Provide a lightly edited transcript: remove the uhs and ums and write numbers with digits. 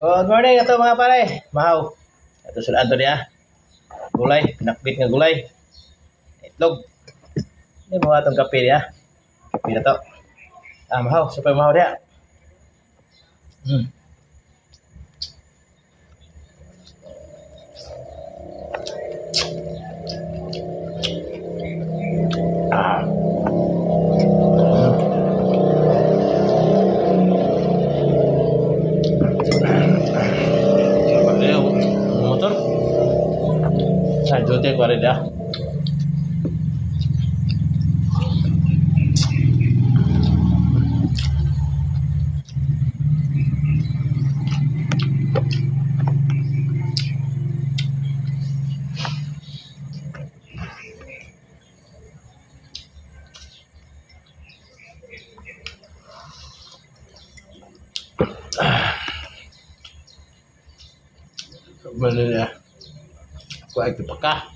Good morning ato, mga pare. Mahaw. Ato sila ato diya. Gulay, pinakbit nga gulay. Itlog. Ini mga atong kape diya. Kape na to. Ah, mahaw, super mahaw diya. Ah. Motor. Sa duty ko rin diya. Manila. Ako ay paka.